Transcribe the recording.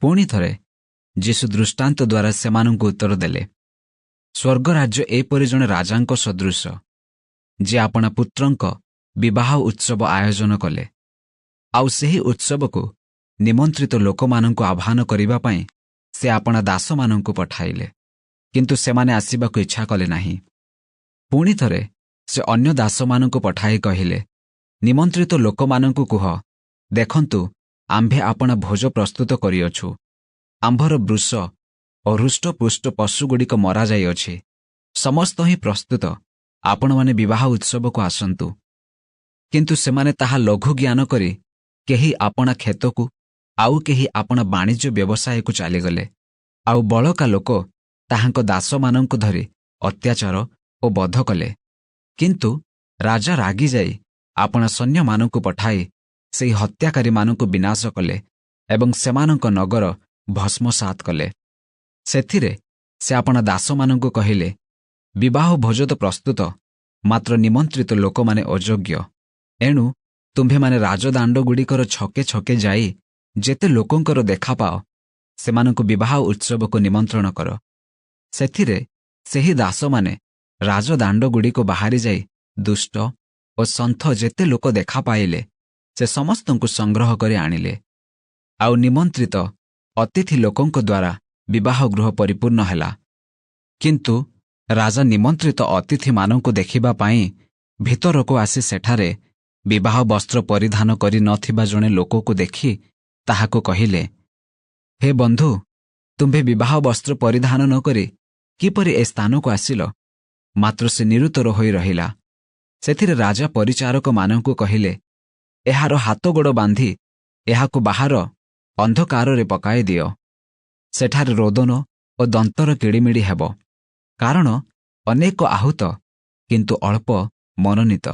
ପୁଣି ଥରେ ଯୀଶୁ ଦୃଷ୍ଟାନ୍ତ ଦ୍ୱାରା ସେମାନଙ୍କୁ ଉତ୍ତର ଦେଲେ, ସ୍ୱର୍ଗରାଜ୍ୟ ଏପରି ଜଣେ ରାଜାଙ୍କ ସଦୃଶ, ଯେ ଆପଣା ପୁତ୍ରଙ୍କ ବିବାହ ଉତ୍ସବ ଆୟୋଜନ କଲେ। ଆଉ ସେହି ଉତ୍ସବକୁ ନିମନ୍ତ୍ରିତ ଲୋକମାନଙ୍କୁ ଆହ୍ୱାନ କରିବା ପାଇଁ ସେ ଆପଣା ଦାସମାନଙ୍କୁ ପଠାଇଲେ। କିନ୍ତୁ ସେମାନେ ଆସିବାକୁ ଇଚ୍ଛା କଲେ ନାହିଁ। ପୁଣି ଥରେ ସେ ଅନ୍ୟ ଦାସମାନଙ୍କୁ ପଠାଇ କହିଲେ, ନିମନ୍ତ୍ରିତ ଲୋକମାନଙ୍କୁ କୁହ, ଦେଖନ୍ତୁ, ଆମ୍ଭେ ଆପଣା ଭୋଜ ପ୍ରସ୍ତୁତ କରିଅଛୁ। ଆମ୍ଭର ବୃଷ ଓ ହୃଷ୍ଟପୁଷ୍ଟ ପଶୁଗୁଡ଼ିକ ମରାଯାଇଅଛି। ସମସ୍ତ ହିଁ ପ୍ରସ୍ତୁତ। ଆପଣମାନେ ବିବାହ ଉତ୍ସବକୁ ଆସନ୍ତୁ। କିନ୍ତୁ ସେମାନେ ତାହା ଲଘୁ ଜ୍ଞାନ କରି କେହି ଆପଣା କ୍ଷେତକୁ, ଆଉ କେହି ଆପଣା ବାଣିଜ୍ୟ ବ୍ୟବସାୟକୁ ଚାଲିଗଲେ। ଆଉ ବଳକା ଲୋକ ତାହାଙ୍କ ଦାସମାନଙ୍କୁ ଧରି ଅତ୍ୟାଚାର ଓ ବଧ କଲେ। କିନ୍ତୁ ରାଜା ରାଗିଯାଇ ଆପଣା ସୈନ୍ୟମାନଙ୍କୁ ପଠାଇ ସେହି ହତ୍ୟାକାରୀମାନଙ୍କୁ ବିନାଶ କଲେ ଏବଂ ସେମାନଙ୍କ ନଗର ଭସ୍ମସାତ କଲେ। ସେଥିରେ ସେ ଆପଣା ଦାସମାନଙ୍କୁ କହିଲେ, ବିବାହ ଭୋଜ ତ ପ୍ରସ୍ତୁତ, ମାତ୍ର ନିମନ୍ତ୍ରିତ ଲୋକମାନେ ଅଯୋଗ୍ୟ। ଏଣୁ ତୁମ୍ଭେମାନେ ରାଜଦାଣ୍ଡଗୁଡ଼ିକର ଛକେ ଛକେ ଯାଇ ଯେତେ ଲୋକଙ୍କର ଦେଖା ପାଅ, ସେମାନଙ୍କୁ ବିବାହ ଉତ୍ସବକୁ ନିମନ୍ତ୍ରଣ କର। ସେଥିରେ ସେହି ଦାସମାନେ ରାଜଦାଣ୍ଡଗୁଡ଼ିକୁ ବାହାରି ଯାଇ ଦୁଷ୍ଟ ଓ ସନ୍ଥ ଯେତେ ଲୋକ ଦେଖା ପାଇଲେ, ସେ ସମସ୍ତଙ୍କୁ ସଂଗ୍ରହ କରି ଆଣିଲେ। ଆଉ ନିମନ୍ତ୍ରିତ ଅତିଥି ଲୋକଙ୍କ ଦ୍ୱାରା ବିବାହ ଗୃହ ପରିପୂର୍ଣ୍ଣ ହେଲା। କିନ୍ତୁ ରାଜା ନିମନ୍ତ୍ରିତ ଅତିଥିମାନଙ୍କୁ ଦେଖିବା ପାଇଁ ଭିତରକୁ ଆସି ସେଠାରେ ବିବାହ ବସ୍ତ୍ର ପରିଧାନ କରି ନ ଥିବା ଜଣେ ଲୋକକୁ ଦେଖି ତାହାକୁ କହିଲେ, ହେ ବନ୍ଧୁ, ତୁମ୍ଭେ ବିବାହ ବସ୍ତ୍ର ପରିଧାନ ନ କରି କିପରି ଏ ସ୍ଥାନକୁ ଆସିଲ? ମାତ୍ର ସେ ନିରୁତ୍ତର ହୋଇ ରହିଲା। ସେଥିରେ ରାଜା ପରିଚାରକମାନଙ୍କୁ କହିଲେ, ଏହାର ହାତ ଗୋଡ଼ ବାନ୍ଧି ଏହାକୁ ବାହାର ଅନ୍ଧକାରରେ ପକାଇ ଦିଅ। ସେଠାରେ ରୋଦନ ଓ ଦନ୍ତର କିଡ଼ିମିଡ଼ି ହେବ, କାରଣ ଅନେକ ଆହୁତ, କିନ୍ତୁ ଅଳ୍ପ ମନୋନୀତ।